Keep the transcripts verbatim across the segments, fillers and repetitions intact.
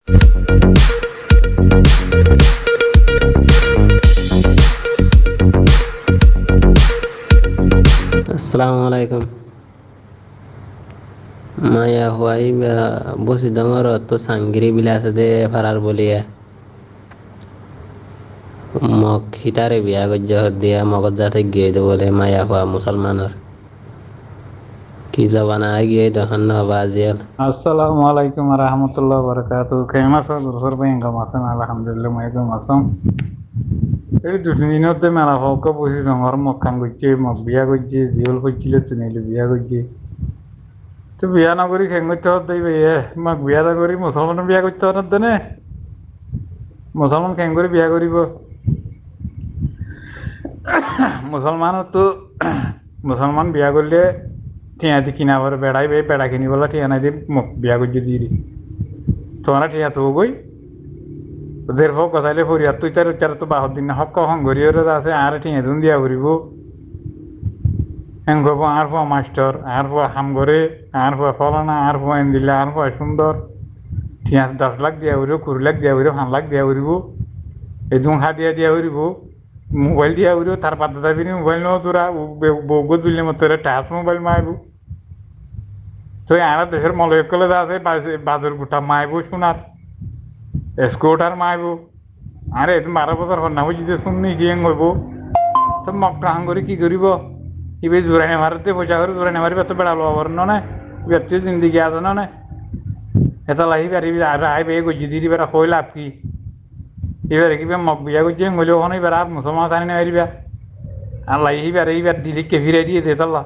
Assalamu alaikum. Maiyafuwa íba bósi dóñr ottu sangiri bili asé dé farar bóliya. Mok hítare biya goijjé hoó dé, Mogor zat ói giyói dé bóle maiyafuwa musolmanor. Ki zobana ói giyói dé hon no ba aziyal. Assalamu alaikum wa rahmatullahi wa barakatuhu. Kemon asó gurufór bái, gom asón? Alhamdulillah, mui gom asóm. Ei dui tin din ót dé mela fokko bósi dóñr mok hang goijjé, mok biya goijjé, ziyól foijjíl tun eile biya goijjé. Te biya no gorí keén goittó hoó dé íbaye? Mok biya no gorí musolman biya goittó hoó dé né? Musolman keén gorí biya goríbo? Musolman ottu, musolman biya goillé thiañ di kina foré, beça íbaye beça kinibolla thiañ nai dé mok biya goijjé dé íri. Tuáñra thiañ tuwó goi, Zerfua gotá óile foriyar ttu ítar, ítar ttu bahor din hók hon gorí óre asé, añáre thiañ dun diya foribó. Héen hoibó, añár fua mastor, añár fua ham goré, añár fua fólana, añár fua endilla, añár fua cúndor. Thiañ doc lak diya foribó, kuri lak diya foribó, fañs lak diya foribó. Edún hádiya diya foribó. Mobail diya foribó, tar bade zabi ni mobail no zura, bou, bou, bou gozulli motore tas mobail maibó. Toi añárar decór moloi ókkole de asé, baz-, bazor guthá maibó cúnar, eskuthar maibó. Añáre edún baró bosór honna foijjí de cúnni ki en hoibó. Toi mok hang gorí ki goríbo? Íba zurai no faré de, foicá hoóri zurai no faré, íbattú beça luwa foré no né? Íbattú zindigi asé no né? Hétolla íbar, íbar, ar, ar íbaye goijjé de, íbar hoói laf ki? Íbare ki íba mok biya goijjé, en óile honó íbare ar musolman sani no fariba. Allaye íbare íbar dil ikká firai diyé de tolla.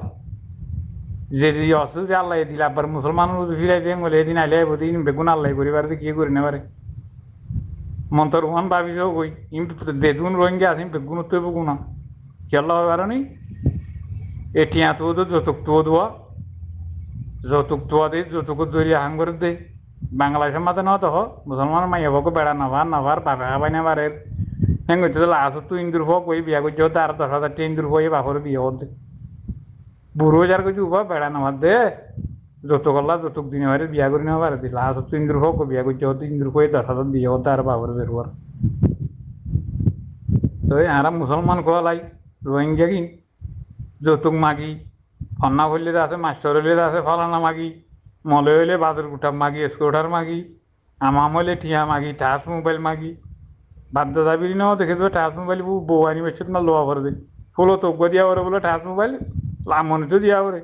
Zedi ossú de Allaye dil abbar musolmanor uzu firai diye, en óile edin aile aibo de, in beggún Allaye gorí fare de, kiyé gorí no fare. Montor uán babi só goi, in zedún Rohingya asé, in beggún ottu óibo guna. Kiyólla hoi faro ni? E thiañ tuwó de, zotuk tuwó de, zotuk tuwó de, zotukor zoriya ham goré de. Bangladecór mazé no dehó, musolmanor maiyafua uggwá beça no far, no far, bafe hábai no farer. Héen goitté de lastottú Indur fua uggwá biya goijjé hoó de, ar doc házar thiañ Indur fuaye bafore diye hoó de. Buro ói zargói de uggwá beça no far de, zotukolla zotuk di no fare, biya gorí no fare de, lastottú Indur fua uggwá biya goijjé hoó de, Indur fuaye doc házar diye hoó de, ar bafore beruwar. Toi añára musolman kuwalai, Rohingya gín, zotuk magi, honna foillé de asé, mastor óile de asé, fólana magi, moloi óile bazor guthá magi, eskuthar magi, amam óile thiañ magi, tas mobail magi. Badde zabiri no deké de tas mobail bou, bou ani baiccé de luwa foré de. Fúloto uggwá diya foré bóle tas mobail, lammonitó diya foré.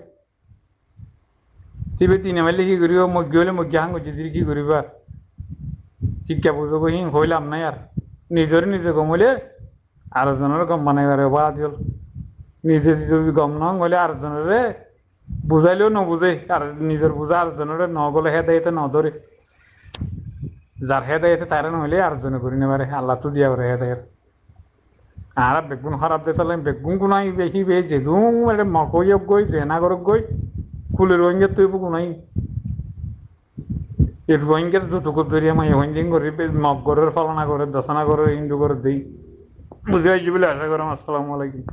Te íba dine maille ki goríbo, moggí óile moggí hang goijjé de ki goríbo ar? Kikká buzó goi hín hoilam nái ar. Nizoré nize gom óile ar zonoré gom banai fare bade ol. Nize zodi gom no óile ar zonoré buzáileó no buzé, ar nizor buzá ar zonoré no gole hédayete no dóre. Zar hédayete taré no óile ar zone gorí no fare, Allattú diya fore hédayet. Añára beggún hóraf de tolla, beggún guná íba, íba zedún mele mok ói goi, zena goré goi, kule Rohingyattu óibo guná. E Rohingyar zotukor zoriya maiyafuain din gorí, be-, mok gorér, fólana gorér, dosana gorér, Indu gorér de. Buzí faijjó buli acá gorim. Assalamu alaikum.